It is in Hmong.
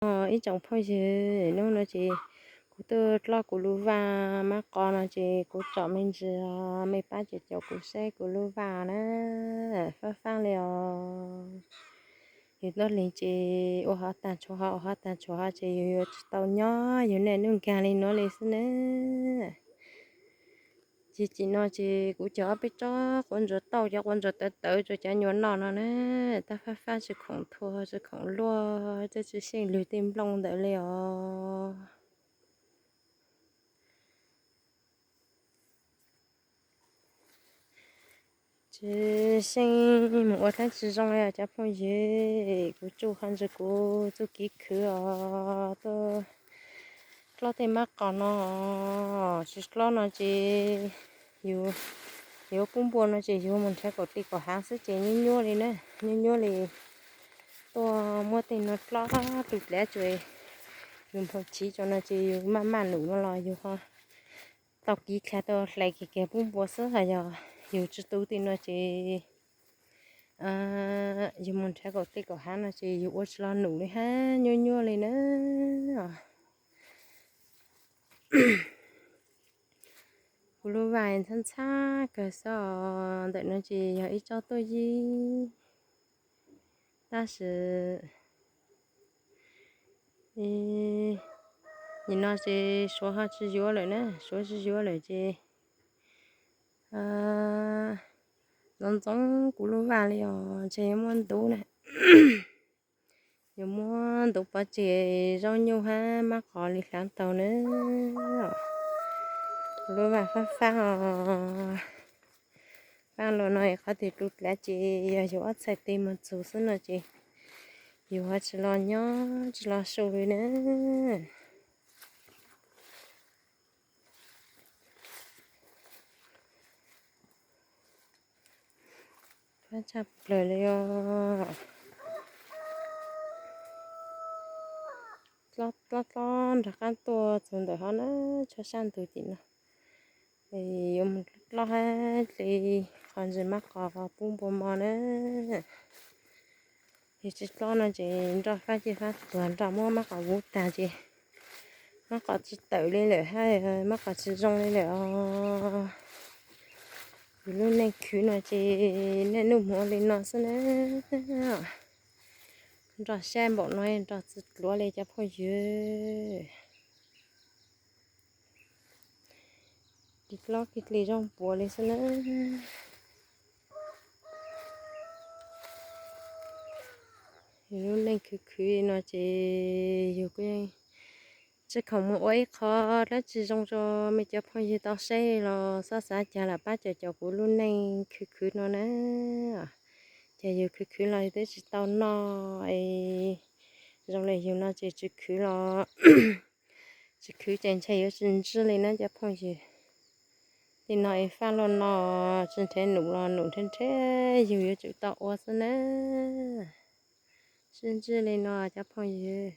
Ib tsoom phooj ywg, hnub no ces kuv tuaj dlob kuv lub vaj mab qos no ces kuv tsom me ntsis, mej pab caum caum kuv saib kuv lub vaj na. Fab fab li os. Yus tuaj li ces ua hov tag tshuav hov, ua hov tag tshuav hov ces yus yuav tsis tau nyob yus niaj hnub nkag li no li xwb na. Ces tam no ces kuv cog ob peb tsob quav ntsuas tauj, cov quav ntsuas tawv tawv rau cov nyuas noj no na. Tab fab fab tsis khoom thua tsis khoom luaj, tej tsis xyeej lwg tej nplooj ntawd li os. Tsis xyeej mus ua dlaab tsi zoo li os cov phooj ywg. Kuv tsuj qhov ntsis kuv txuj kev khwv os, tuaj dlob tej mab qos no. Tsis dlob no ces yus yuav pub npua no ces yus mus nrhav kaum tej kaum haav xwb ces nyuaj nyuaj li na, nyuaj nyuaj li. Tuaj muab tej no dlob tu dlav tsuas yus nphau chiv tso no ces yus maj maj num no los yus ho tau kiv dlha tau hlais kiag kiag pub npua xwb. Hos yog yus tsis tu tej no ces yus mus nrhav kaum tej kaum haav no ces yus ua tsis los num li hab, nyuaj nyuaj li na. Kuv lub vaj ntxhab ntxhab kawg xwb os. Ntawm no ces yog ib tsob tuaj yib, tab sis nim no ces suav ho tsis yuav lawm na, suav tsis yuav lawm ces ntxoov ntxoov kuv lub vaj li os, ntshe yuav muab ntub na. Yuav muab ntub pov tseg zaub nyuj hab mab qos li hlaav taug na. Kuv lub vaj fab fab os. Vaj los no qhov twg tu dlav ces yog yus ob txhais tes mus txug xwb no ces yus ho tsis los nyob tsis los su li na. Fab tshaj plaws li os. Dlob dlob dlob nrog qab tuaj txug ntawm hov na, tshuav sab ntug tim no. Yuav mus dlob hab dle qhov ntsis mab qos pub npua mov na. Yog tsis dlob no ces nroj fab caj fab tuag, nroj muab mab qos vuv tag ces mab qos tsis tawm li lawm hab mab qos tsis zoo li lawm os. Yus lub neej khwv no ces niaj hnub mus ua li no xwb na. Nroj sab npaum no nroj txwv dluav li cov phooj ywg. Dlob kiag dle zaub npuas li xwb na. Yus lub neej khwv khwv no ces yus kuj yeej tsis khoom mus ua ib qho dlaab tsi zoo rau mej cov phooj ywg tau saib los xob xav cas lam pab caum caum kuv lub neej khwv khwv no na. Ces yus khwv khwv los yus twb tsis tau noj es zoo li yus no ces tsis khwv los tsis khwv ces ntshe yuav tsis ntsij li na cov phooj ywg. Tej no es faj luaj no tsis nrhev num los num nrhev nrhev yus yuav tsum tau ua xwb na. Tsis ntsij li no cov phooj ywg.